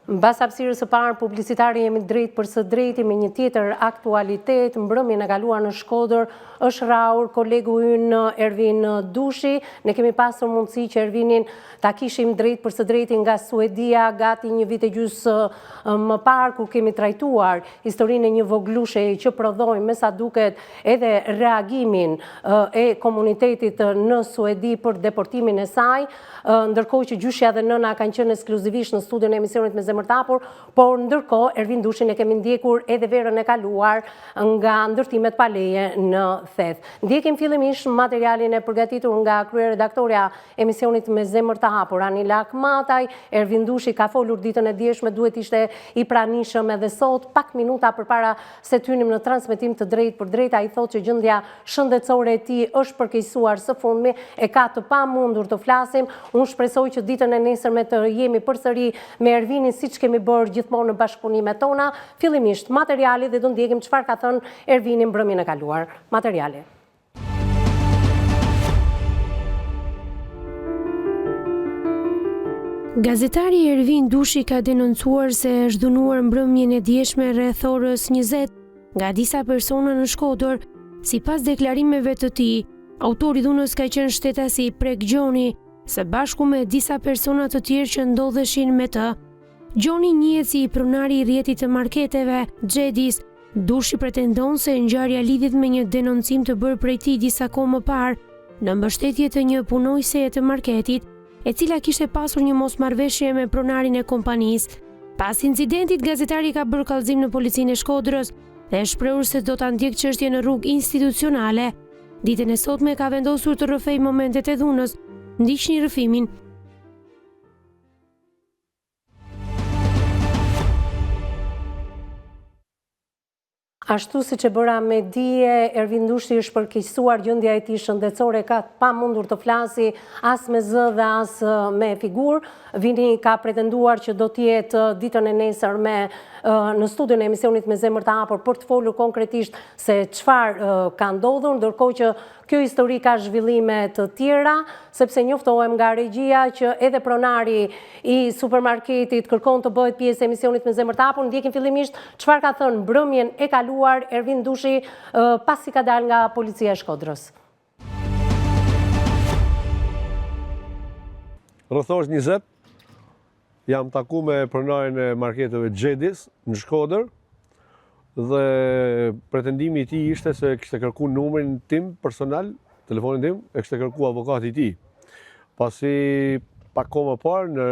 Mbas hapësirës së parë publicitare jemi drejt për së drejti me një tjetër aktualitet. Mbrëmjen e kaluar në Shkodër është rrahur kolegu ynë Ervin Dushi. Ne kemi pasur mundësi që Ervinin ta kishim drejt për së drejti nga Suedia gati një vit e gjysë më parë kur kemi trajtuar historinë e një vogëlusheje që prodhoi me sa duket edhe reagimin e komunitetit në Suedi për deportimin e saj. Ndërkohë që gjyshja dhe nëna kanë qenë ekskluzivisht në studion e emisionit me zemër të hapur, por ndërkohë Ervin Dushin e kemi ndjekur edhe verën e kaluar nga ndërtimet pa leje në Theth. Ndjekim fillimisht materialin e përgatitur nga kryeredaktorja e emisionit me zemër të hapur, Anila Akmataj. Ervin Dushi ka folur ditën e djeshme, duhet ishte i pranishëm edhe sot, pak minuta përpara se të hynim në transmetim të drejtpërdrejtë, ai thotë që gjendja shëndetësore e tij është përkeqësuar së fundmi, e ka të pamundur të flasim. Unë shpresoj që ditën e nesërme të jemi përsëri me Ervinin siç kemi bërë gjithmonë në bashkëpunimet tona. Fillimisht materiali dhe do ndjekim çfarë ka thënë Ervini mbrëmjen e kaluar. Materiali. Gazetari Ervin Dushi ka denoncuar se është dhunuar mbrëmjen e djeshme rreth orës 20 nga disa persona në Shkodër. Sipas deklarimeve të tij, autori i dhunës ka qenë shtetasi Prek Gjoni, së bashku me disa persona të tjerë që ndodheshin me të. Gjoni njihet si pronari i rrjetit të marketeve, Xhedis. Dushi pretendon se ngjarja lidhet me një denoncim të bërë prej tij disa kohë më parë, në mbështetje të një punonjëseje të marketit, e cila kishte pasur një mosmarrëveshje me pronarin e kompanisë. Pas incidentit, gazetari ka bërë kallëzim në policinë e Shkodrës dhe është shprehur se do ta ndjekë çështjen në rrugë institucionale. Ditën e sotme ka vendosur të rrëfejë momentet e dhunës. Ndiqni rrëfimin. Ashtu siç e bëra me dije, Ervin Dushi është përkeqësuar gjendja e tij shëndetësore, ka të pamundur të flasi as me zë dhe as me figurë. Vini ka pretenduar që do të jetë ditën e nesërme në studion e emisionit me zemër të hapur për të folur konkretisht se çfarë ka ndodhur, ndërkohë që Kjo histori ka zhvillime të tjera, sepse njoftohem nga regjia që edhe pronari i supermarketit kërkon të bëhet pjesë e emisionit me zemër të hapur. Ndjekim fillimisht çfarë ka thënë mbrëmjen e kaluar Ervin Dushi pasi ka dalë nga policia e Shkodrës. Rreth orës 20, Jam taku me pronarin e marketeve Xhedis në Shkodër dhe pretendimi i tij ishte se kishte kërku numrin tim personal, telefonin tim, e kishte kërku avokati i tij. Pasi pak kohë më parë në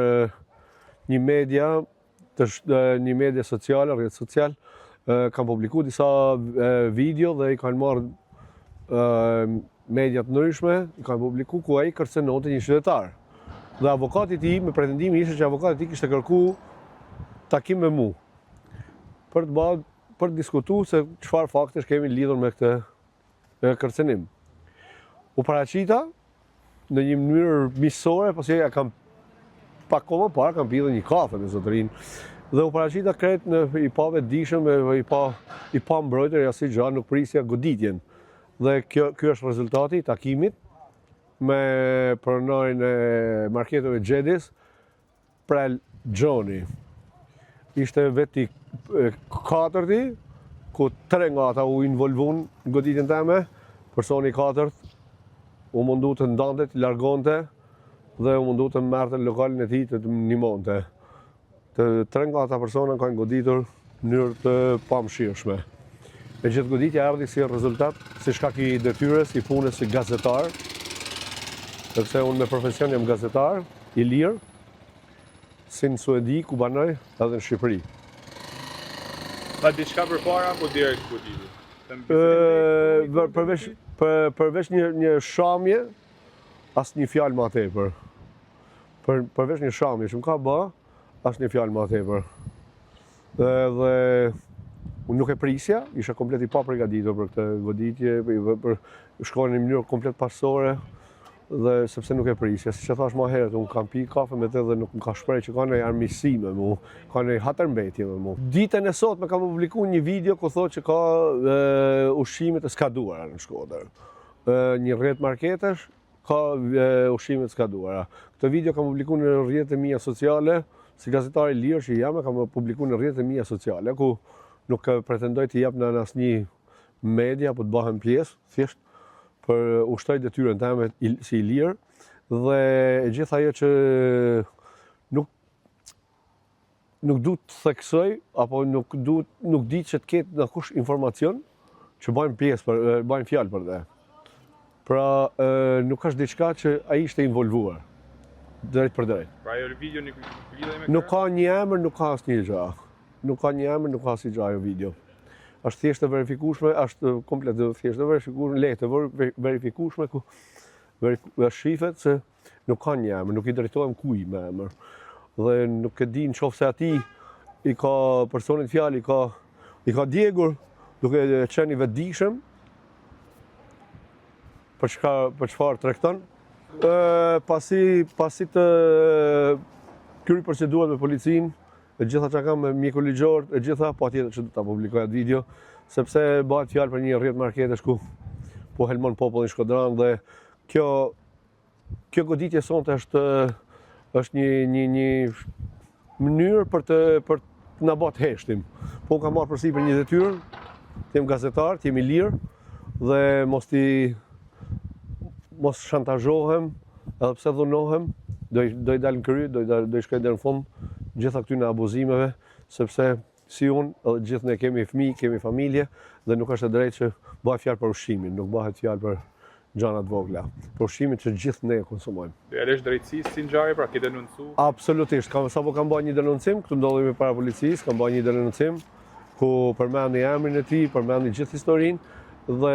një media të një media sociale, rrjet social, kam publiku disa video dhe i kanë marrë media të ndryshme, i kanë publiku ku ai kërcënonte një qytetar. Dhe avokati i tij, me pretendimi ishte që avokati i tij kishte kërku takim me mu për të ba, për të diskutu se çfarë faktesh kemi lidhur me këtë kërcënim. U paraqita në një mënyrë miqësore, pasi ja kam pak kohë më parë kam pirë një kafe me zotërinë dhe u paraqita krejt në i pavetëdijshëm e i pa i pa mbrojtur asnjë gjë, nuk prisja goditjen. Dhe kjo ky është rezultati i takimit me pronarin e marketeve Xhedis, Prel Gjoni. Ishte vetë i katërti, ku tre nga ata u involvun në goditjen teme, personi i katërt u mundu të ndante, të largonte dhe u mundu të merrte në lokalin e tij të të ndihmonte. Të tre nga ata persona kanë goditur në mënyrë të pamëshirshme. E gjithë goditja erdhi si rezultat, si shkak i detyrës, i punës si gazetar, sepse unë me profesion jam gazetar, i lirë, si në Suedi ku banoj, edhe në Shqipëri. Tha diçka përpara apo direkt goditi? Përveç përveç një një shamje, asnjë fjalë ma tepër. Për, përveç një shamje që më ka ba, asnjë fjalë ma tepër. Dhe, dhe unë nuk e prisja, isha komplet i papërgatitur për këtë goditje, për, për shkoi në mënyrë komplet paqësore dhe sepse nuk e prisja. Siç e thash ma herët, unë kam pi kafe me të dhe nuk më ka shpreh që ka ndonjë armiqësi me mu, ka ndonjë hatërmbetje me mu. Ditën e sotme kam publiku një video ku thotë që ka e, ushqime të skaduara në Shkodër. E, një rrjet marketesh ka ushqime të skaduara. Këtë video kam publiku në rrjetet e mia sociale, Si gazetar i lirë që jam e kam publiku në rrjetet e mia sociale, ku nuk pretendoj të jap në asnjë media apo të bëhem pjesë, thjesht për ushtroj detyrën teme si i lirë dhe e gjitha ajo që nuk nuk du të theksoj apo nuk du nuk di që të ketë ndokush informacion që bajnë pjesë për bajnë fjalë për dhe. Pra nuk është diçka që ai ishte involvuar drejtpërdrejt. Pra ajo video nuk lidhej me Nuk ka një emër, nuk ka asnjë gjë. Nuk ka një emër, nuk ka asnjë gjë ajo video. Është thjesht e verifikueshme, është komplet thjesht e verifikueshme, lehtë e verifikueshme ku shifet se Nuk ka një emër, nuk i drejtohem kuj me emër. Dhe nuk e di në qoftë se atij i ka personit fjalë, i ka, i ka djegur, duke qenë i vetëdijshëm, për çka për çfarë tregton. Ë pasi pasi të kryj procedurat me policinë, e gjitha që kam me mjeku ligjor, e gjitha patjetër që do ta publikoj atë video, sepse bëhet fjalë për një rrjet marketesh ku po helmon popullin shkodran dhe kjo Kjo goditje sonte është është një një një mënyrë për të për të na bë të heshtim. Po unë kam marrë përsipër një detyrë, të jem gazetar, të jem i lirë dhe mos t'i mos shantazhohem, edhe pse dhunohem, do i do i dal në krye, do i dal, do i shkoj deri në fund gjitha këtyre abuzimeve, sepse si unë, edhe gjithë ne kemi fëmijë, kemi familje dhe nuk është e drejtë që bëhet fjalë për ushqimin, nuk bëhet fjalë për gjana të vogla, për ushqimin që gjithë ne e konsumojmë. Do ia lësh drejtësisë si ngjarje, pra ke denoncu? Absolutisht, kam sapo kam bërë një denoncim, këtu ndodhemi para policisë, kam bërë një denoncim ku përmendi emrin e tij, përmendi gjithë historinë dhe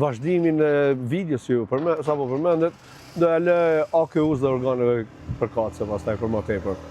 vazhdimin e videos që ju përme, sapo përmendet, do e lë AKU-s dhe organeve përkatëse pastaj për më tepër.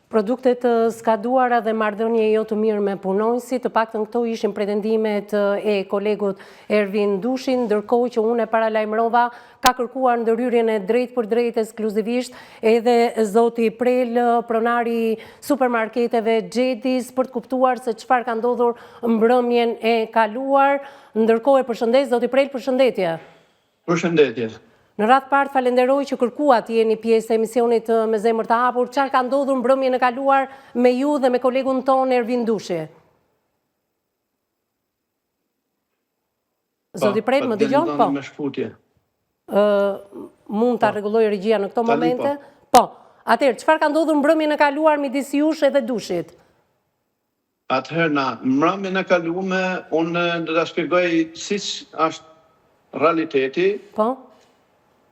Produkte të skaduara dhe marrëdhënie jo të mirë me punonjësit, të paktën këto ishin pretendimet e kolegut Ervin Dushi, ndërkohë që unë e paralajmërova, ka kërkuar ndërhyrjen e drejtpërdrejtë ekskluzivisht edhe zoti Prel, pronari i supermarketeve Xhedis, për të kuptuar se çfarë ka ndodhur mbrëmjen e kaluar. Ndërkohë e përshëndes, zoti Prel, përshëndetje. Përshëndetje. Në radhë të parë të falenderoj që kërkuat të jeni pjesë e emisionit me zemër të hapur. Çfarë ka ndodhur mbrëmjen e kaluar me ju dhe me kolegun tonë Ervin Dushi? Po, Zoti Prel, më dëgjon? Po. Me shkputje. Ë mund ta po. rregullojë regjia në këto momente? Po. po. Atëherë, çfarë ka ndodhur mbrëmjen e kaluar midis jush edhe Dushit? Atëherë na, mbrëmjen e kalume, unë do ta shpjegoj siç është realiteti. Po.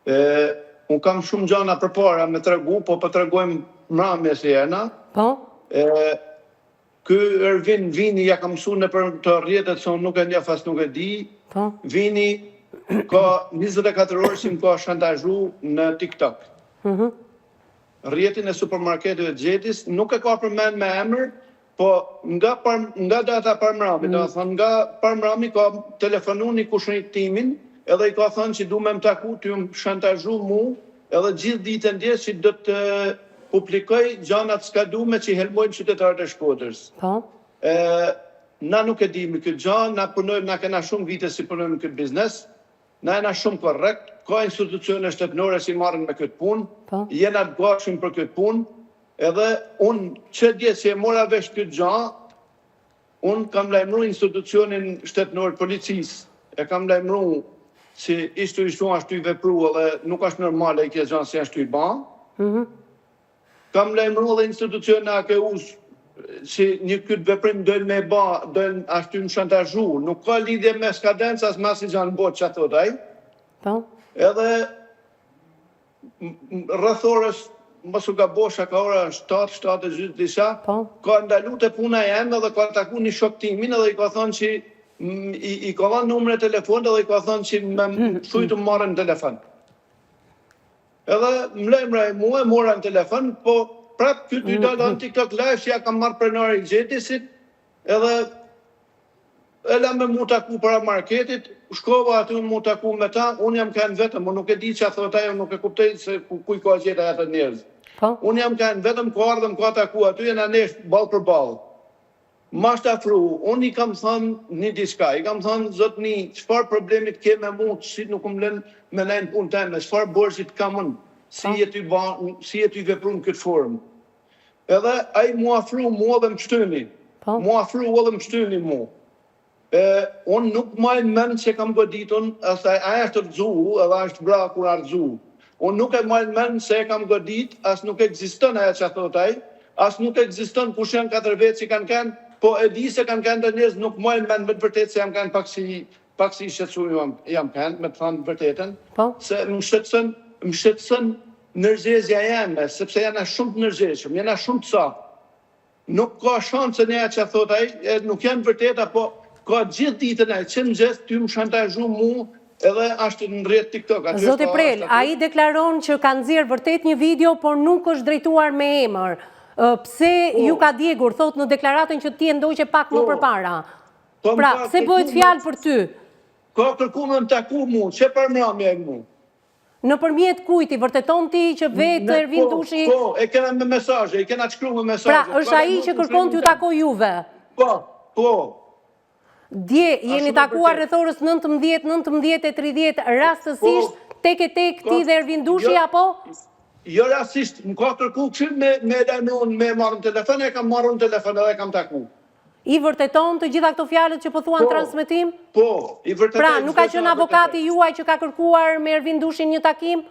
E, unë kam shumë gjana përpara me tregu, po po tregojmë mbrëmje si jena. Po. E, ky Ervin Vini ja kam mësu nëpër të rrjetet se unë nuk e njoh as nuk e di. Po. Vini ka 24 orë që më ka shantazhu në TikTok. Mhm. Rrjetin e supermarketeve të Xhedis nuk e ka përmend me emër, po nga par, nga data parmrami, mm. do të nga parmrami ka telefonu një kushëri timin, edhe i ka thënë që du me më taku, tu më shantazhu mu, edhe gjithë ditën dje që do të publikoj gjana të skadume që i helmojnë qytetarët e Shkodrës. Po. E, na nuk e dimi këtë gja, na punojmë, na kena shumë vite si punojmë këtë biznes, Na jena shumë korrekt, ka institucione shtetnore që marren me këtë punë, po. jena të gatshëm për këtë punë, edhe unë që dje që e mora vesh këtë gja, unë kam lajmëru institucionin shtetnor të policisë, e kam lajmëru që ishtu ishtu është tu vepru edhe nuk është normale kjo gja si është tu ba. Mm -hmm. Kam lajmëru edhe institucionin e AKU-s që një këtë veprim dojnë me ba, dojnë ashtu më shantazhu, nuk ka lidhje me skadenca as me asnjë gja në botë që thot ai. Po. Edhe rreth orës, mos u gabosha ka ora 7, 7 e gjysë disa, po. ka ndalu te puna jeme dhe ka taku një shok timin edhe i ka thonë që i, i ka dhanë numrin e telefonit edhe i ka thonë që me thuj të marrë në telefon. Edhe më lajmëroi mua, e mora në telefon, po prap ky tu dalë në TikTok live që ja kam marrë pronari i Xhedisit, edhe e la me mu taku para marketit, shkova aty unë mu taku me ta, unë jam kanë vetëm, unë nuk e di çka thot ai, unë nuk e kuptoj se ku, ku i ka gjetë ai ato njerëz. Po. Unë jam kanë vetëm, ka ardhë më ka taku aty, jena nesh ballë për ballë. Më është afru, unë i kam thënë një diçka, i kam thënë zotni, çfarë problemit ke me mu, si nuk më lën me nejt në punë teme, çfarë borxhi të kam unë, si je ty ba, si je ty vepru në këtë formë. Edhe ai mu afru mua dhe më shtyni. Po. Mu afru edhe më shtyni mu. E, unë nuk maj mend që kam goditun, se ai është rrëzu, edhe është vra kur a rrëzu. Unë nuk e maj mend se e kam godit, as nuk ekziston ajo që thot ai, as nuk ekziston kush janë katër vetë që kanë kenë, po e di se kanë kenë do njerëz, nuk maj mend me të vërtetë se jam kanë pak si pak si i shqetësuar jam, jam kanë, me të thënë të vërtetën, Po. se më shqetëson, më shqetëson nërgjezja jeme, sepse jena shumë të nërgjeshëm, jena shumë të saktë. Nuk ka shanse një që thot ai, e, nuk janë vërteta, po ka gjithë ditën ai, që mëngjes ty më shantazhu mu, edhe është në rrjet TikTok. Aty Zoti është- Prel, është aty. ai deklaron që ka nxjerr vërtet një video, por nuk është drejtuar me emër. Ë, Pse ju ka djegur, thot në deklaratën që ti e ndoqe pak më Po. përpara. Po, më Pra, ka pse bëhet kërku fjalë për ty? Ka kërku me më taku mu, që për mramje e mu. Nëpërmjet kujt i vërteton ti që vetë Ne- Ervin po, Dushi, Po, e kena me mesazhe, i kena të shkru me mesazhe. pra është Pa ai lajmëru që në kërkon t'ju shkrimin tem. takoj juve. Po, po. Dje jeni shumë e takuar vërtetë. rreth orës 19, 19:30 rastësisht Po. tek e tek ti Po. dhe Ervin Dushi Jo. apo? Jo rastisht, më ka kërku kështu me me lajmëru, me marrë në telefon, e kam marrë në telefon edhe e kam taku. I vërteton të gjitha këto fjalët që po thuan Po. transmetim? Po, i vërtetoj. Pra, nuk ka çdo gjë qenë avokati vërtetoj. juaj që ka kërkuar me Ervin Dushin një takim?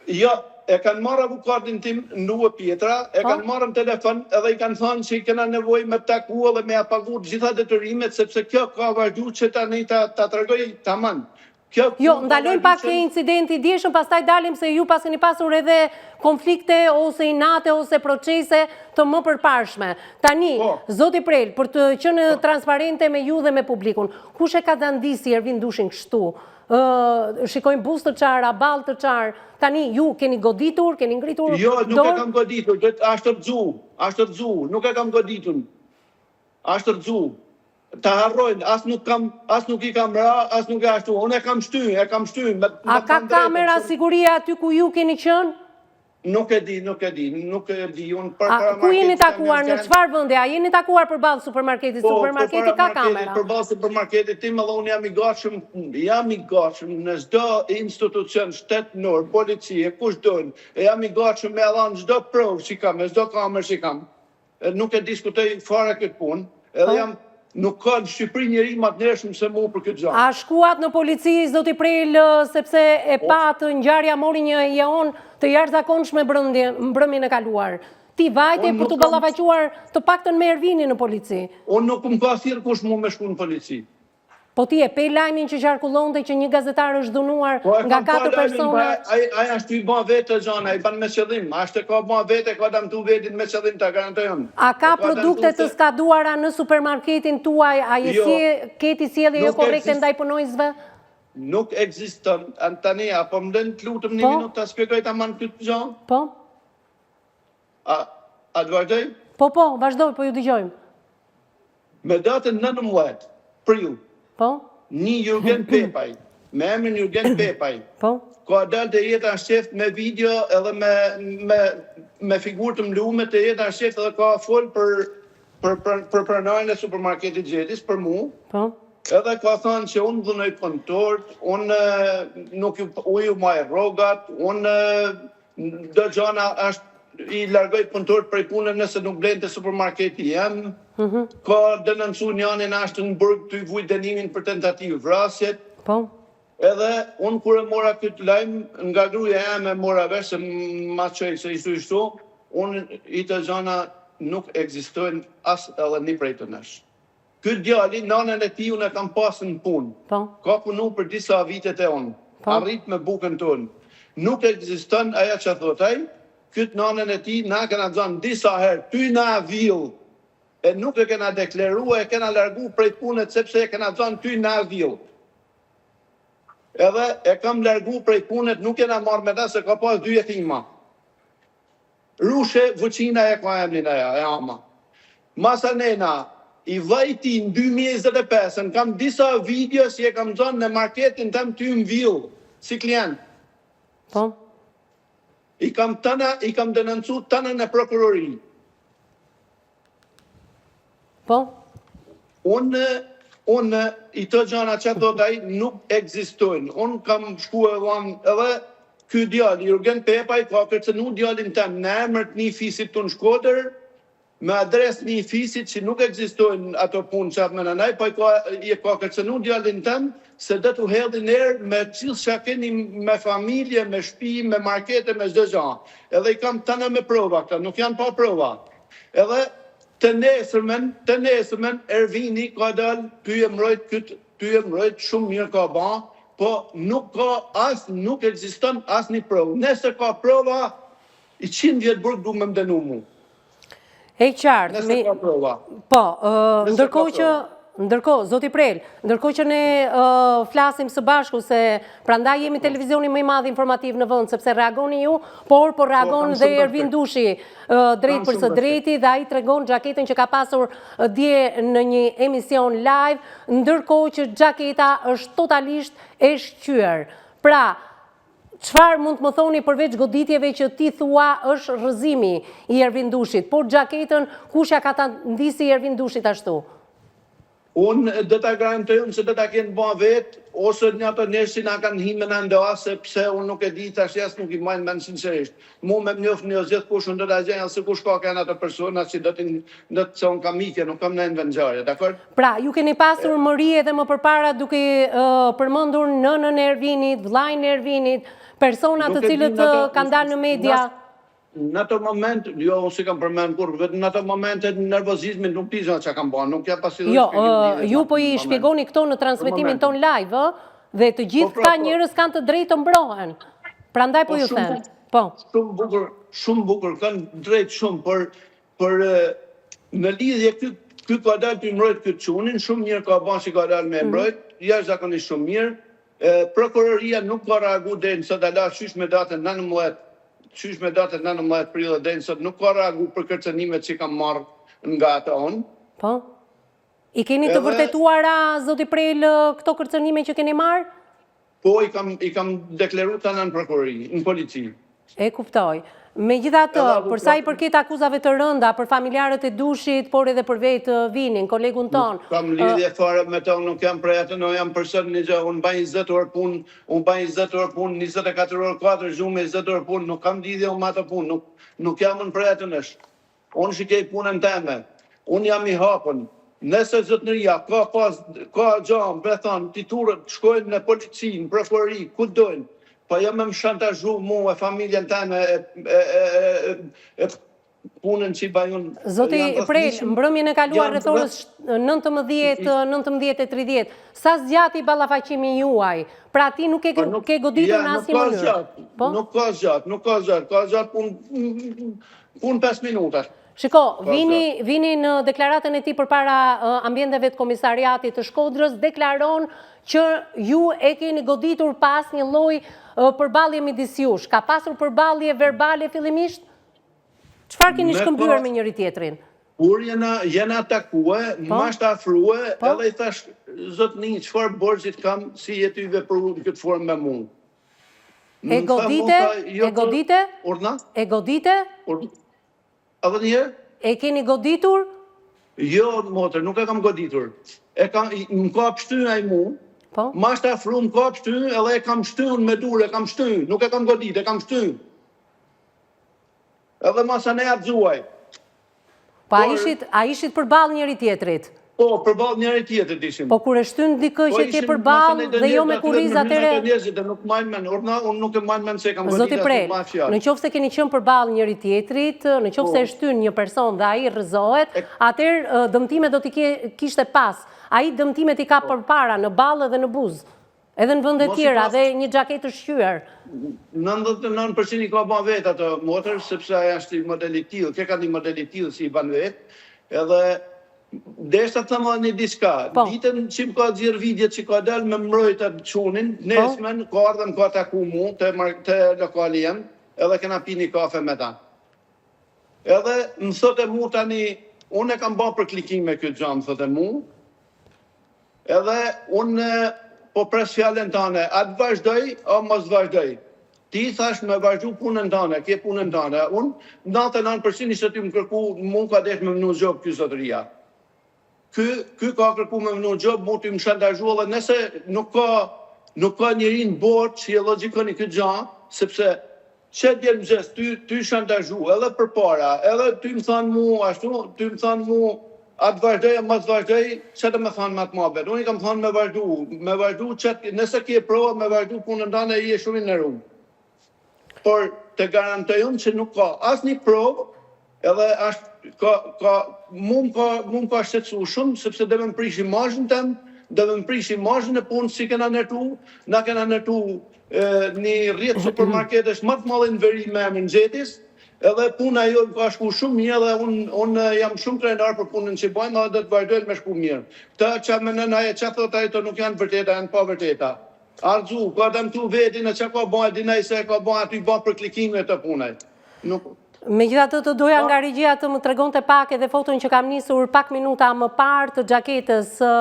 Jo, e kanë marrë avokatin tim Nue Pjetra, e Po. kanë marrë në telefon edhe i kanë thënë që i kena nevojë me taku edhe me ja pagu të gjitha detyrimet sepse kjo ka vazhdu që tani ta ta tregoj tamam. Kjo Jo, punë ka ndalojmë vazhdu pak që- ke incidenti i djeshëm, pastaj dalim se ju paskeni pasur edhe konflikte ose inate ose procese të më përparshme. Tani, Po. zoti Prel, për të qenë transparente me ju dhe me publikun, kush e ka dandisi Ervin Dushin kështu? Ë, shikojmë buzë të çara, ballë të çarë. Tani ju keni goditur, keni ngritur Jo, nuk e dorë? kam goditur, do të është rrëzu, është rrëzu, nuk e kam goditur. Është rrëzu. Ta harrojnë, as nuk kam, as nuk i kam ra, as nuk e ashtu. Unë e kam shty, e kam shty. Me, me A ka të drejtën, kamera shumë- sigurie aty ku ju keni qenë? Nuk e di, nuk e di, nuk e di. Unë për A, para ku jeni marketit kam takuar, jam në qenë. çfarë vendi? A jeni takuar përballë supermarketit? Po, Supermarketi përpara ka marketit, kamera. Përballë supermarketit tim edhe unë jam i gatshëm, jam i gatshëm në çdo institucion shtetëror, policie, kush don, e jam i gatshëm me dhanë çdo provë që kam, me çdo kamerë që kam. E Nuk e diskutoj fare këtë punë, edhe Po. jam nuk ka në Shqipëri njeri më të ndershëm se mua për këtë gjë. A shkuat në polici, zoti Prel, sepse e Po. patë ngjarja mori një jeon të jashtëzakonshme brëndje, mbrëmjen e kaluar. Ti vajte Unë për nuk t'u kam- ballafaquar të paktën me Ervinin në polici. Unë nuk më ka thirrë kush mu me shku në polici. Po ti e pe lajmin që qarkullonte që një gazetar është dhunuar Po e nga kam pa katër lajmin, persona. pa ai ai është i bën vetë gjana, i bën me qëllim, është e ka bën vetë, ka dëmtu vetin me qëllim ta garantoj unë. A ka E produkte dëmtu të se- skaduara në supermarketin tuaj? A je Jo. si keti sjellje jo Nuk korrekte ekzist- ndaj punonjësve? Nuk ekziston. An tani, a po më lën të lutem një Po. minutë ta shpjegoj tamam këtë gjë? Po? A a të vazhdoj? Po, po, vazhdoj, po ju dëgjojmë. Me datën 19 prill, Po? një Jurgen Pepaj, me emrin Jurgen Pepaj, Po? ka dalë të jeta në sheft me video edhe me me me figurë të mlume të jeta në sheft edhe ka fol për për për, për pranorin e supermarketit Gjetis për mu. Po? Edhe ka thënë që unë dhunoj punëtorët, unë e, nuk ju, unë ju maj rrogat, unë e, do gjana është i largoj punëtorët prej punën nëse nuk blejnë te supermarketi jem. Ka denoncu njënin ashtu në burg të i vujt dënimin për tentativë vrasjet. Po? Edhe unë kur e mora këtë lajm, nga gruaja eme mora vesh se ma çoj se ishtu ishtu, unë i të gjana nuk ekzistojnë as edhe një prej të nesh. Ky djali, nanën e tij unë e kam pas në punë. Po? Ka punu për disa vite te unë. Po. Arrit me bukën tonë. Nuk ekziston ajo që thot ai, këtë nanën e tij na kena dhënë disa herë, ty na vill. E nuk e kena deklarua, e kena largu prej punët sepse e kena dhënë ty na vill. Edhe e kam largu prej punët, nuk kena marrë me ta se ka pas dy jetima. Rushe Vuqina e ka emrin ajo, e ama. Masanena, i vajti në 2025, kam disa video si e kam zonë në marketin tem ty më vill, si klient. Po? I kam tëna, i kam denoncu tëna në prokurori. Po? Unë, unë, i të gjana që thot ai nuk ekzistojnë. Unë kam shku e dhanë edhe ky djalë, Jurgen Pepaj, ka kërcënu djalin tem në emër të një fisit të në Shkodër, me adresë një fisit që nuk ekzistojnë ato punë që atë më po i ka, i ka kërcënu djalin tem se do t'u hedhin erë me gjithë që keni me familje, me shtëpi, me markete, me çdo gjë. Edhe i kam tëna me prova këta, nuk janë pa prova. Edhe të nesërmen, të nesërmen, Ervini ka dal ty e mbrojt kyt, ty e mbrojt shumë mirë ka ba, po nuk ka as, nuk ekziston asnjë provë. Nëse ka prova, i 100 vjet burg du me më dënu mu. E qartë. Nëse ka prova. Po, ndërkohë që Ndërkohë, zoti Prel, ndërkohë që ne flasim së bashku se prandaj jemi po. televizioni më i madh informativ në vend, sepse reagoni ju, por po, po reagon dhe Ervin Dushi drejt për së drejti dhe ai tregon xhaketën që ka pasur dje në një emision live, ndërkohë që xhaketa është totalisht e shqyer. Pra, Çfarë mund të më thoni përveç goditjeve që ti thua është rrëzimi i Ervin Dushit, por xhaketën kush ja katandisi Ervin Dushit ashtu? Unë do ta garantoj unë se do ta kenë ba vetë, ose një ato njerëz që na kanë hi me na nda, sepse unë nuk e di tash as nuk i mbaj mend sinqerisht. Mu me m'njoft një gjithkush unë do ta gjej se kush ka kanë ato persona që do t'i do të se unë kam ikje, nuk kam nejt në vendngjarje, dakord? Pra, ju keni pasur mëri edhe më përpara duke përmendur nënën e Ervinit, vëllain e Ervinit, persona të cilët kanë dalë në media. Në ato moment, jo, unë s'i kam përmend kurrë, vetëm në ato momente nervozizmit nuk di gjë çka kam bërë, nuk ja pasi Jo, ju po i shpjegoni këto në transmetimin tonë live, ë? Dhe të gjithë po, pra, këta po. njerëz kanë të drejtë të mbrohen. Prandaj po, po ju them. Po. Shumë bukur, shumë bukur, kanë drejtë shumë, por Por në lidhje ky ky ka dalë të mbrojt këtë çunin, shumë mirë ka bën si ka dalë me mhm. mbrojt, jashtëzakonisht shumë mirë. Prokuroria nuk ka reagu deri në sot ala qysh me datën 19, qysh me datën 19 prill deri në sot nuk ka reagu për kërcënimet që kam marrë nga ato unë. Po. I keni të vërtetuara zoti Prel këto kërcënime që keni marrë? Po i kam i kam deklaru tana në prokurori, në polici. E kuptoj. Megjithatë, për sa i përket akuzave të rënda për familjarët e Dushit, por edhe për vetë Vinin, kolegun tonë. Nuk kam lidhje fare me to, nuk jam prej aty, nuk jam person një gjë, unë baj 20 orë punë, unë baj 20 orë punë, 24 orë kuadër gjumë, 20 orë punë, nuk kam lidhje unë me ato punë, nuk nuk jam unë prej atynesh. Unë shikoj punën teme. Unë jam i hapun. Nëse zotëria ka pas ka gja me thanë t'i turret shkojnë në polici, në prokurori, ku dojnë. Po jo me më shantazhu mu e familjen teme e, e, e, e, e punën që i baj unë. Zoti Prel, mbrëmjen e kaluar rreth orës 19, 19.30, sa zgjati ballafaqimi juaj? Pra ti nuk e po ke goditur në asnjë mënyrë? Po? Nuk ka zgjat, nuk ka zgjat, ka zgjat punë Punë 5 minuta. Shiko, vini, vini në deklaratën e tij përpara ambienteve të komisariatit të Shkodrës, deklaron që ju e keni goditur pa asnjë lloj përballje midis jush. Ka pasur përballje verbale fillimisht? Çfarë keni shkëmbyer me njëri-tjetrin? Kur jena, jena takue, po? më është afrue, po? edhe i thash, zotni, çfarë borxhi t'kam si je tu vepru në këtë formë me mu? E godite? Jo, e godite? Urdhna? E godite? Edhe një herë? E keni goditur? Jo, motër, nuk e kam goditur. E kam, më ka pshty ai mu, po? më është afru, më ka pshty, edhe e kam shty unë me durë, e kam shty, nuk e kam godit, e kam shty. Edhe masanej u rrxu ai. Po a ishit, a ishit përballë njëri-tjetrit? Po, përballë njëri-tjetrit ishim. Po kur e shtyn dikë po që ke përballë dhe jo me kurriz atëherë... Njerëzit e nuk mbajnë mend, urdhna, unë nuk e mbaj mend se e kam goditur Zoti Prel, në qoftë se keni qenë përballë njëri-tjetrit, në qoftë se e po. shtyn një person dhe ai rrëzohet, atëherë dëmtimet do t'i kishte pas. Ai dëmtimet i ka po. përpara, në ballë dhe në buzë. Edhe në vende tjera, dhe një xhaketë të shqyer. 99% i ka ba vetë ato motër, sepse ai është një model i tillë, ke ka një model i tillë si i ban vetë, edhe deshta të them edhe një diçka, po. ditën që më ka nxjerrë videot që ka dalë me mbrojt atë çunin, po. nesmen, ka ardhë më ka taku mu te, te lokali jem, edhe kena pi një kafe me ta. Edhe më thotë mu tani, unë e kam ba për klikime këtë gja, më thotë mu, Edhe unë po pres fjalën tane, a të vazhdoj, a mos të vazhdoj. Ti thash me vazhdu punën tane, ke punën tane. Unë 99% ishte ty më kërku, mu ka desh me më vnu gjobë ky zotëria. Ky, ky ka kërku me vnu gjobë, mu tu më shantazhu edhe nëse nuk ka, nuk ka njeri në botë që e logjikoni këtë gja, sepse që dje n'mëngjes ty, ty shantazhu edhe përpara, edhe ty më thanë mu ashtu, ty më thanë mu a të vazhdoj a mos vazhdoj, ça do me thanë me atë muhabet? Unë i kam thanë me vazhdu, me vazhdu, qat, nëse ke prova me vazhdu punën tane je shumë i nderum. Por të garantoj unë që nuk ka asnjë provë edhe është ka ka mu më ka mu më ka shqetësu shumë sepse do me më prish imazhin tem, do me më prish imazhin e punës që kena ndërtu, na kena ndërtu një rrjet supermarketesh më të madh në veri me emrin Gjetis, edhe puna jonë ka shku shumë mirë dhe unë unë jam shumë krenar për punën që bëjmë edhe do të vazhdojmë me shku mirë. Këta që menon ai e që thot ai to nuk janë vërteta, janë pa vërteta. Arzu, ka dëmtu vetin e ça ka ba e din ai se e ka ba aty ba për klikime të punaj. Nuk... Megjithatë të doja nga regjia të më tregonte pak edhe foton që kam nisur pak minuta më parë të xhaketës së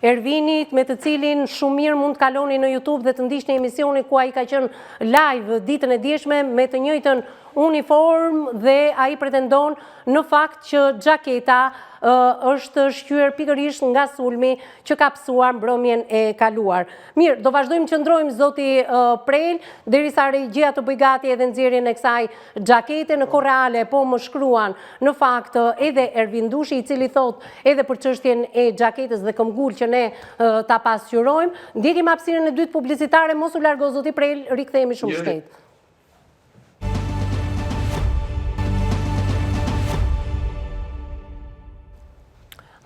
Ervinit, me të cilin shumë mirë mund të kaloni në Youtube dhe të ndiqni emisionin ku ai ka qenë live ditën e djeshme me të njëjtën uniformë dhe ai pretendon në fakt që xhaketa është shqyer pikërisht nga sulmi që ka pësuar mbrëmjen e kaluar. Mirë, do vazhdojmë qëndrojmë zoti Prel, derisa regjia të bëjë gati edhe nxjerrjen e kësaj xhakete në kohë reale, po më shkruan në fakt edhe Ervin Dushi, i cili thotë edhe për çështjen e xhaketës dhe këmbgul që ne ta pasqyrojmë. Ndjekim hapësirën e dytë publicitare, mos u largo zoti Prel, rikthehemi shumë shpejt.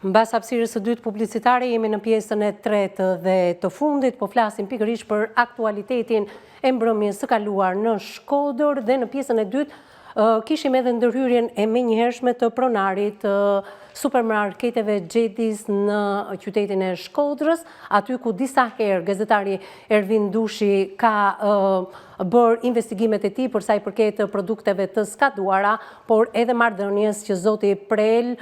Mbas hapësirës së dytë publicitare jemi në pjesën e tretë dhe të fundit, po flasim pikërisht për aktualitetin e mbrëmjes së kaluar në Shkodër dhe në pjesën e dytë kishim edhe ndërhyrjen e menjëhershme të pronarit të supermarketeve Xhedis në qytetin e Shkodrës, aty ku disa herë gazetari Ervin Dushi ka bërë investigimet e tij për sa i përket produkteve të skaduara, por edhe marrëdhënies që zoti Prel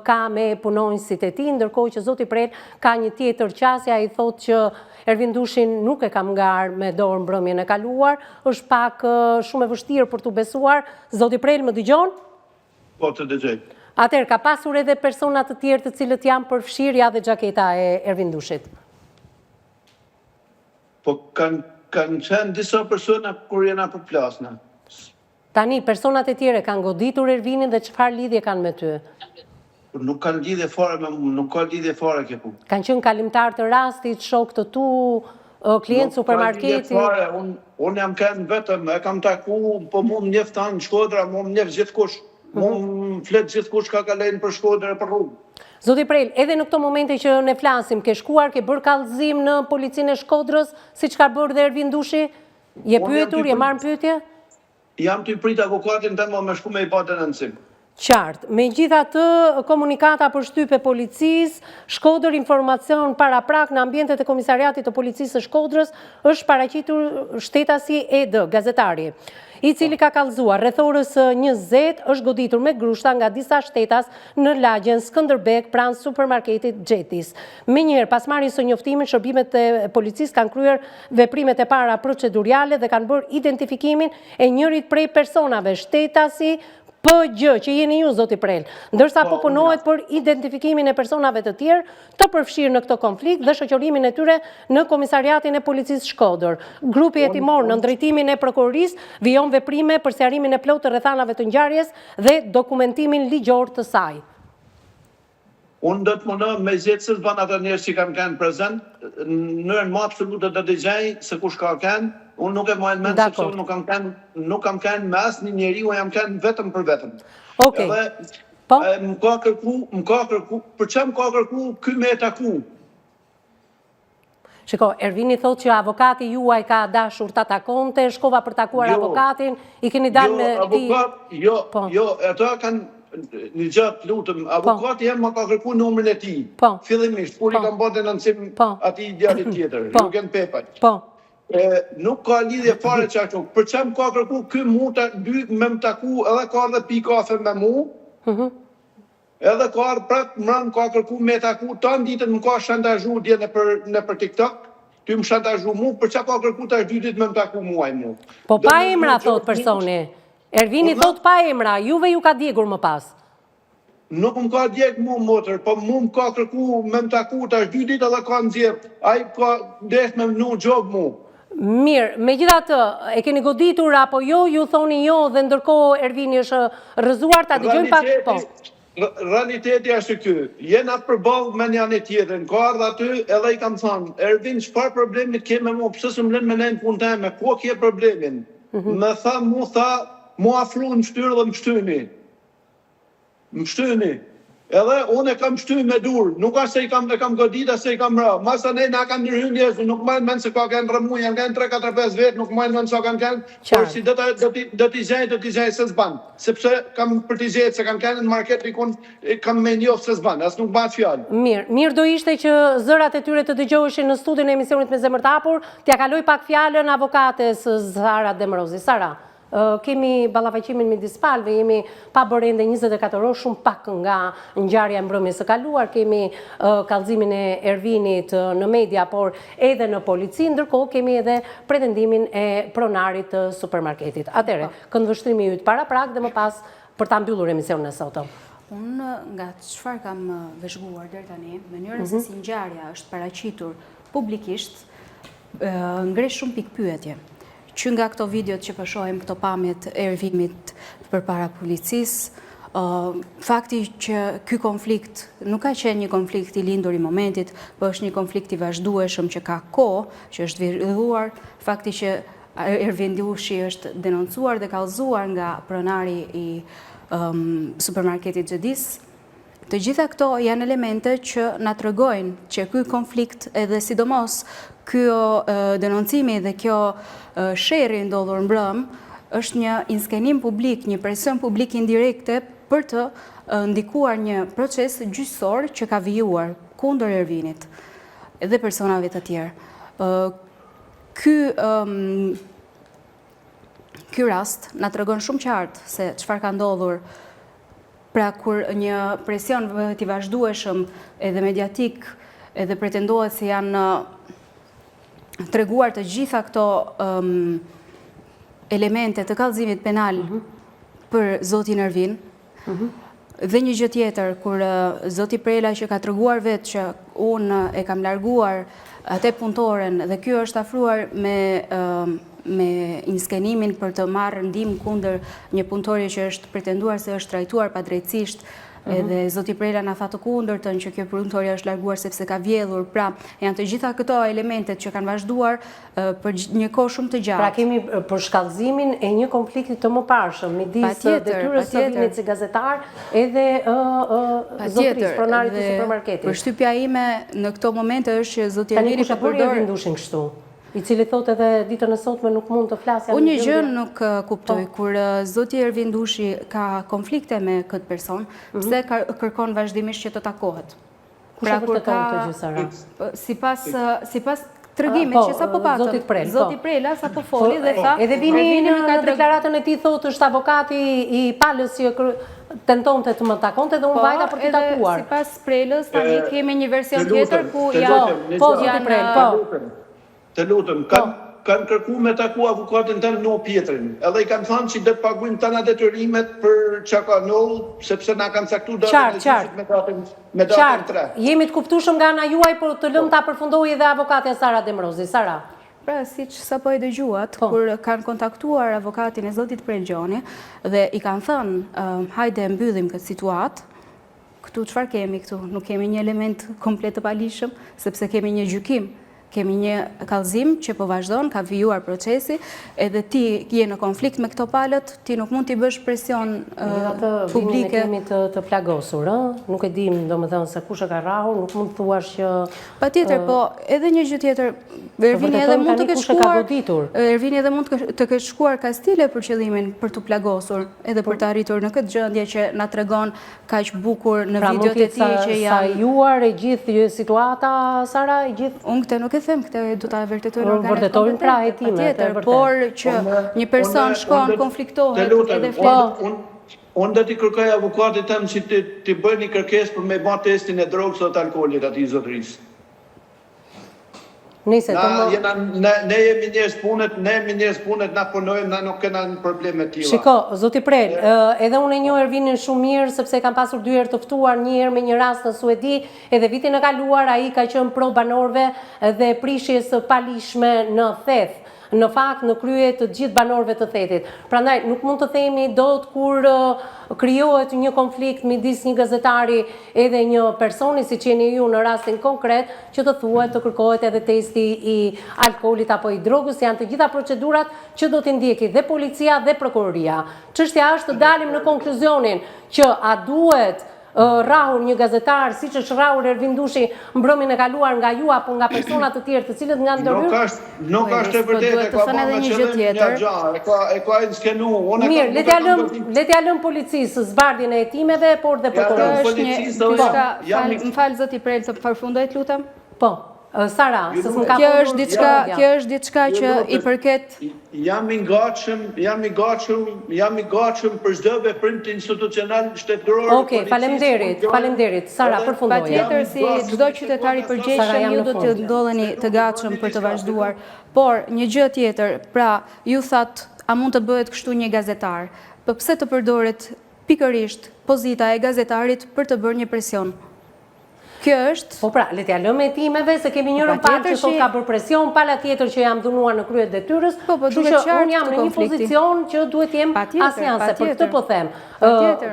ka me punonjësit e tij, ndërkohë që zoti Prel ka një tjetër qasje, ai thotë që Ervin Dushin nuk e kam ngarë me dorë mbrëmjen e kaluar, është pak shumë e vështirë për t'u besuar. Zoti Prel, më dëgjon? Po, të dëgjoj. Atëherë, ka pasur edhe persona të tjerë të cilët janë përfshirë ja dhe xhaketa e Ervin Dushit. Po, kanë kanë qenë disa persona kur jena përplas na. Tani, personat e tjerë e kanë goditur Ervinin dhe çfarë lidhje kanë me ty? Nuk kanë lidhje fare me mua, nuk ka lidhje fare kjo punë. Kanë qenë kalimtarë të rastit, shokë të tu, klientë supermarketi? Nuk ka lidhje fare, unë unë jam kenë vetëm, e kam taku, po mu më njeh tanë Shkodra, mu më njeh gjithkush, mu mhm. më flet gjithkush ka kalojnë për Shkodër e për rrugë. Zoti Prel, edhe në këto momente që ne flasim, ke shkuar, ke bërë kallëzim në policinë e Shkodrës, siç ka bërë dhe Ervin Dushi? Je pyetur, je marrë në pyetje? Jam tu prit avokatin tem me shku me i ba denoncim. Qartë. Megjithatë, komunikata për shtyp e policisë, Shkodër informacion paraprak në ambientet e komisariatit të policisë së Shkodrës është paraqitur shtetasi ED, gazetari, i cili ka kallëzuar rreth orës 20 është goditur me grushta nga disa shtetas në lagjen Skënderbeg pranë supermarketit Xhetis. Menjëherë pas marrjes së njoftimit, shërbimet e policisë kanë kryer veprimet e para proceduriale dhe kanë bërë identifikimin e njërit prej personave, shtetasi PG, që jeni ju, zoti Prel, ndërsa po, po punohet për identifikimin e personave të tjerë të përfshirë në këtë konflikt dhe shoqërimin e tyre në komisariatin e policisë Shkodër. Grupi hetimor nën drejtimin e prokurorisë vijon veprime për sqarimin e plotë të rrethanave të ngjarjes dhe dokumentimin ligjor të saj. Unë do të mundohem me gjetë se s'ban ata njerëz që kanë kenë prezent, në mënyrën më absolute do t'i gjej se kush ka kenë, unë nuk e maj mend sepse unë nuk kam kenë, nuk kam kenë me asnjë njeri, unë jam kenë vetëm për vetëm. Okej. Edhe po? më ka kërku, më ka kërku, për çka më ka kërku ky me e taku? Shiko, Ervini thotë që avokati juaj ka dashur ta takonte, shkova për takuar jo, avokatin, i keni dalë jo, me ti... Avokat, jo, po. jo, ata kanë një gjë të lutem, po. avokati jem më ka kërku numrin e tij, po. fillimisht, kur i po. kam bërë denoncim po. atij djalit tjetër, po. Jurgen Pepaj. Po. E, nuk ka lidhje fare që ashtu, për çka më ka kërku, ky mu të dy me më taku edhe ka ardhë pi kafe me mu, mm -hmm. Edhe ka ardhë prap mram ka kërku me taku tan ditën më ka shantazhu dje nëpër nëpër tiktok ty më shantazhu mu për ça ka kërku tash dy ditë me më taku mu ai mu Po pa emra thotë personi Ervini thotë pa emra juve ju ka djegur më pas. Nuk më ka djeg mu motër, po mu më ka kërku me më taku tash dy ditë edhe ka nxjerr, ai ka desht me më vnu gjobë mu. Mirë, megjithatë, e keni goditur apo jo, ju thoni jo dhe ndërkohë Ervini është rrëzuar, ta dëgjojmë pak, po. Realiteti është ky, jena përballë me njani tjetrin, ka ardhë aty edhe i kam thanë, Ervin çfarë problemi ke me mu, pse s'më lën me nejt në punë teme, ku e ke problemin? Më tha mu tha, mu afru në ftyrë dhe më shtyni. Më shtyni. Edhe unë e kam shty me dur, nuk asht se i kam e kam godit as se i kam ra. Masanej na kanë ndërhy njerëz, nuk mbaj mend se ka kenë rrëmujë, janë kenë 3 4 5 vetë, nuk mbaj mend sa kanë kenë, por si do ta do t'i do t'i gjej, do t'i gjej se s'ban. Sepse kam për t'i gjetë se kanë kenë në market dikun, kam me njoft se s'ban, as nuk bahet fjalë. Mirë, mirë do ishte që zërat e tyre të dëgjoheshin në studion e emisionit me zemër të hapur, t'ia kaloj pak fjalën avokates Sara Demrozi. Sara, Kemi ballafaqimin midis palëve, jemi pa bërë ende 24 orë, shumë pak nga ngjarja e mbrëmjes së kaluar, kemi kallëzimin e Ervinit në media, por edhe në polici, ndërkohë kemi edhe pretendimin e pronarit të supermarketit. Atëherë, këndvështrimi yt paraprak dhe më pas për ta mbyllur emisionin e sotëm. Unë nga çfarë kam vëzhguar deri tani, mënyra se mhm. si ngjarja është paraqitur publikisht, ngre shumë pikëpyetje. Që nga këto videot që po shohim këto pamjet e Ervinit përpara policisë, fakti që ky konflikt nuk ka qenë një konflikt i lindur i momentit, po është një konflikt i vazhdueshëm që ka kohë, që është zhvilluar, fakti që Ervin Dushi është denoncuar dhe kallëzuar nga pronari i supermarketit Xhedis, Të gjitha këto janë elemente që na tregojnë që ky konflikt edhe sidomos ky denoncimi dhe kjo sherri i ndodhur mbrëmë është një inskenim publik, një presion publik indirekte për të ndikuar një proces gjyqësor që ka vijuar kundër Ervinit dhe personave të tjerë. Ky ky rast na tregon shumë qartë se çfarë ka ndodhur Pra kur një presion bëhet i vazhdueshëm edhe mediatik, edhe pretendohet se janë treguar të gjitha këto elemente të kallëzimit penal mhm. për zotin Ervin, mhm. Dhe një gjë tjetër, kur zoti Prela që ka treguar vetë që unë e kam larguar atë punëtoren dhe ky është afruar me me inskenimin për të marrë ndihmë kundër një punëtoreje që është pretenduar se është trajtuar padrejtësisht, mhm. edhe zoti Prela na tha të kundërtën që kjo punëtorja është larguar sepse ka vjedhur. Pra, janë të gjitha këto elementet që kanë vazhduar për një kohë shumë të gjatë. Pra kemi përshkallëzimin e një konflikti të mëparshëm midis detyrës së Ervinit si gazetar edhe zotërisë, pronarit të supermarketit. Përshtypja ime në këto momente është që zoti Ervini po përdor Tani kush e bëri Ervin Dushin kështu? I cili thotë edhe ditën e sotme nuk mund të flasë jam në gjendje. Unë një gjë nuk kuptoj, po. kur zoti Ervin Dushi ka konflikte me këtë person, mhm. pse kërkon vazhdimisht që të takohet? Kush e pra, vërteton këtë gjë, Sara? Sipas, sipas tregimit po, që sapo patëm. Zotit Prela, po. Zoti Prela sapo foli dhe tha... Edhe Vini në deklaratën e tij thotë është avokati i palës që tentonte të më takonte dhe unë vajta për t'i takuar. Sipas Prelës, tani kemi një version tjetër ku janë... Po, zoti Prela, po. Të lutem, po. kanë kanë kërku me taku avokatin tem Noa Pjetrin, edhe i kanë thanë që do të paguajmë tana detyrimet për çka ka ndodhur, sepse na kanë caktu datën e gjyqit me datën me datën 3. Jemi të kuptueshëm nga ana juaj, por të lëmë po. ta përfundojë edhe avokatja Sara Demrozi. Sara. Pra, siç sapo e dëgjuat, po. kur kanë kontaktuar avokatin e zotit Prel Gjoni dhe i kanë thënë, hajde mbyllim këtë situatë, Këtu çfarë kemi këtu? Nuk kemi një element komplet të paligjshëm, sepse kemi një gjykim, kemi një kallëzim që po vazhdon, ka vijuar procesi, edhe ti je në konflikt me këto palët, ti nuk mund t'i bësh presion publike. Ne kemi të, të plagosur, ë? Nuk e dim, domethënë se kush e ka rrahur, nuk mund të thuash që Patjetër, po edhe një gjë tjetër, Ervini edhe mund të ketë shkuar, Ervini edhe mund të ketë shkuar kastile për qëllimin për t'u plagosur, edhe për të arritur në këtë gjendje që na tregon kaq bukur në pra, videot e tij që janë... Pra mund të sajuar e gjithë situata, Sara, e gjithë... Unë këtë nuk e them, këtë do ta vërtetojnë organet kompetente. Pra hetimet, e vërtetë. Por që një person shkon, konfliktohet edhe flet... Unë do t'i kërkoj avokatit tem që t'i bëj një kërkesë për me ba testin e drogës dhe të alkoolit atij zotërisë. Nëse të më... Jena, ne, ne jemi njerëz punët, ne jemi njerëz punët, na punojmë, na nuk kena në probleme tilla. Shiko, zoti Prel, edhe unë e njoh Ervinin shumë mirë, sepse e kam pasur dy herë të ftuar, një herë me një rast në Suedi, edhe vitin e kaluar ai ka qenë pro banorëve dhe prishjes së paligjshme në Theth. Në fakt në krye të gjithë banorëve të Thethit. Prandaj nuk mund të themi dot kur krijohet një konflikt midis një gazetari edhe një personi siç jeni ju në rastin konkret që të thuhet të kërkohet edhe testi i alkoolit apo i drogës, janë të gjitha procedurat që do t'i ndjeki dhe policia dhe prokuroria. Çështja është të dalim në konkluzionin që a duhet rrahur një gazetar siç është rrahur Ervin Dushi mbrëmjen e kaluar nga ju apo nga persona të tjerë të cilët nga ndërhyrë Nuk është nuk është e vërtetë e ka bërë me qëllim një gjë e ka e ka inskenu unë e Mirë, le t'ia lëm le t'ia lëm policisë zbardhjen e hetimeve por dhe prokurorisë. Është një diçka, më fal zoti Prel të përfundoj të lutem. Po. Sara, se s'më ka Kjo është diçka, kjo është diçka që i përket Jam i gatshëm, jam i gatshëm, jam i gatshëm për çdo veprim të institucional shtetëror. Okej, faleminderit, faleminderit. Sara, përfundoje. Patjetër si çdo qytetar i përgjegjshëm ju do të ndodheni të gatshëm për të vazhduar. Por një gjë tjetër, pra ju thatë a mund të bëhet kështu një gazetar? Po pse të përdoret pikërisht pozita e gazetarit për të bërë një presion? Kjo është... Po pra, le t'ia lëmë hetimeve, se kemi njërën palë që thotë ka bërë presion, pala tjetër që jam dhunuar në krye të detyrës, po, po, kështu që unë jam në një pozicion që duhet jem asnjanëse, për këtë po them.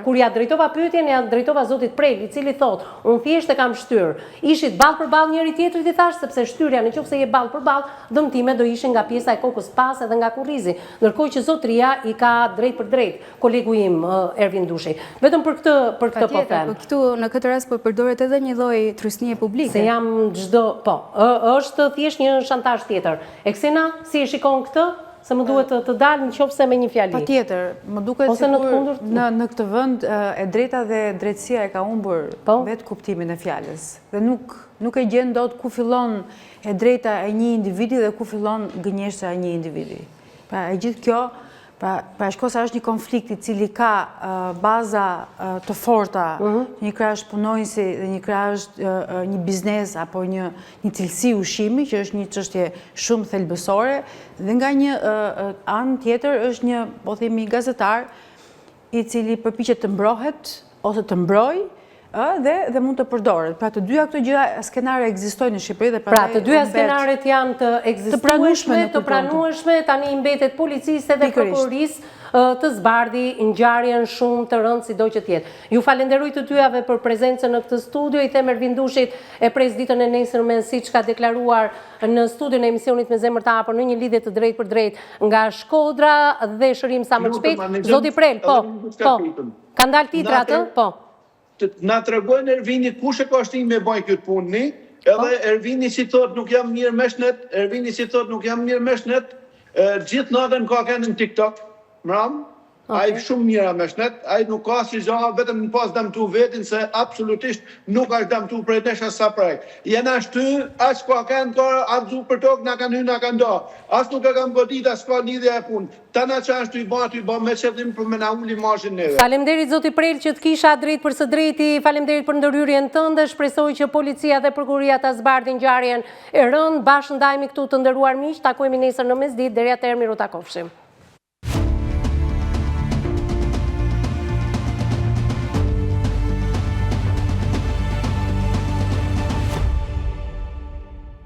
Kur ia drejtova pyetjen, ia drejtova zotit Prel, i cili thotë, unë thjesht e kam shtyrë. Ishit ballë për ballë njëri tjetrit i thashë, sepse shtyrja në qoftë se je ballë për ballë, dëmtimet do ishin nga pjesa e kokës pas edhe nga kurrizi, ndërkohë që zotëria i ka drejtpërdrejt. kolegu im Ervin Dushi. Vetëm për këtë për këtë po them. Po këtu në këtë rast po përdoret edhe një lloj trysnie publike. Se jam çdo, po, është thjesht një shantazh tjetër. Eksena, si e shikon këtë? Se më duhet të, të dal në qoftë se me një fjali. Patjetër, më duket Ose në të kundërt në në këtë vend e drejta dhe drejtësia e ka humbur po? vetë kuptimin e fjalës. Dhe nuk nuk e gjen dot ku fillon e drejta e një individi dhe ku fillon gënjeshtra e një individi. Pra e gjithë kjo Pra, pra shiko sa është një konflikt i cili ka baza të forta, mhm. një krah është punonjësi dhe një krah është një biznes apo një, një cilësi ushqimi, që është një çështje shumë thelbësore, dhe nga një anë tjetër është një, po themi, gazetar i cili përpiqet të mbrohet ose të mbrojë, ë dhe dhe mund të përdoret. Pra të dyja këto gjëra skenare ekzistojnë në Shqipëri dhe pra të dyja skenaret janë të ekzistueshme, të pranueshme, tani i mbetet policisë edhe prokurorisë të zbardhi ngjarjen shumë të rëndë sido që të jetë. Ju falenderoj të dyjave për prezencën në këtë studio, i them Ervin Dushit e pres ditën e nesërme siç ka deklaruar në studion e emisionit me zemër të hapur në një lidhje të drejtpërdrejtë nga Shkodra dhe shërim sa më shpejt. Zoti Prel, po, po. Kanë dalë titrat, ë? Po. Të na tregojnë Ervini kush e ka shti me baj këtë punë ni, edhe po. Ervini si thot nuk jam mirë me shnet, Ervini si thot nuk jam mirë me shnet, gjithë natën ka kenë në TikTok, mram, okay. ai shumë mirë me shnet, ai nuk ka si gja, vetëm në pas damtu vetin se absolutisht nuk është damtu prej nesh as sa prej. Jena shty, aq ka kenë ka rrzu për tokë, na kanë hy, na kanë da. As nuk e kam godit, as ka lidhje e punë. Tana ça është tuj ba, tuj ba me qëllim për me na ul imazhin neve. Faleminderit zoti Prel që të kisha drejt për së drejti, faleminderit për ndërhyrjen tënde, shpresoj që policia dhe prokuroria ta zbardhin ngjarjen e rëndë, bashkë ndahemi këtu të nderuar miq, takohemi nesër në mesditë, deri atëherë mirutakofshim.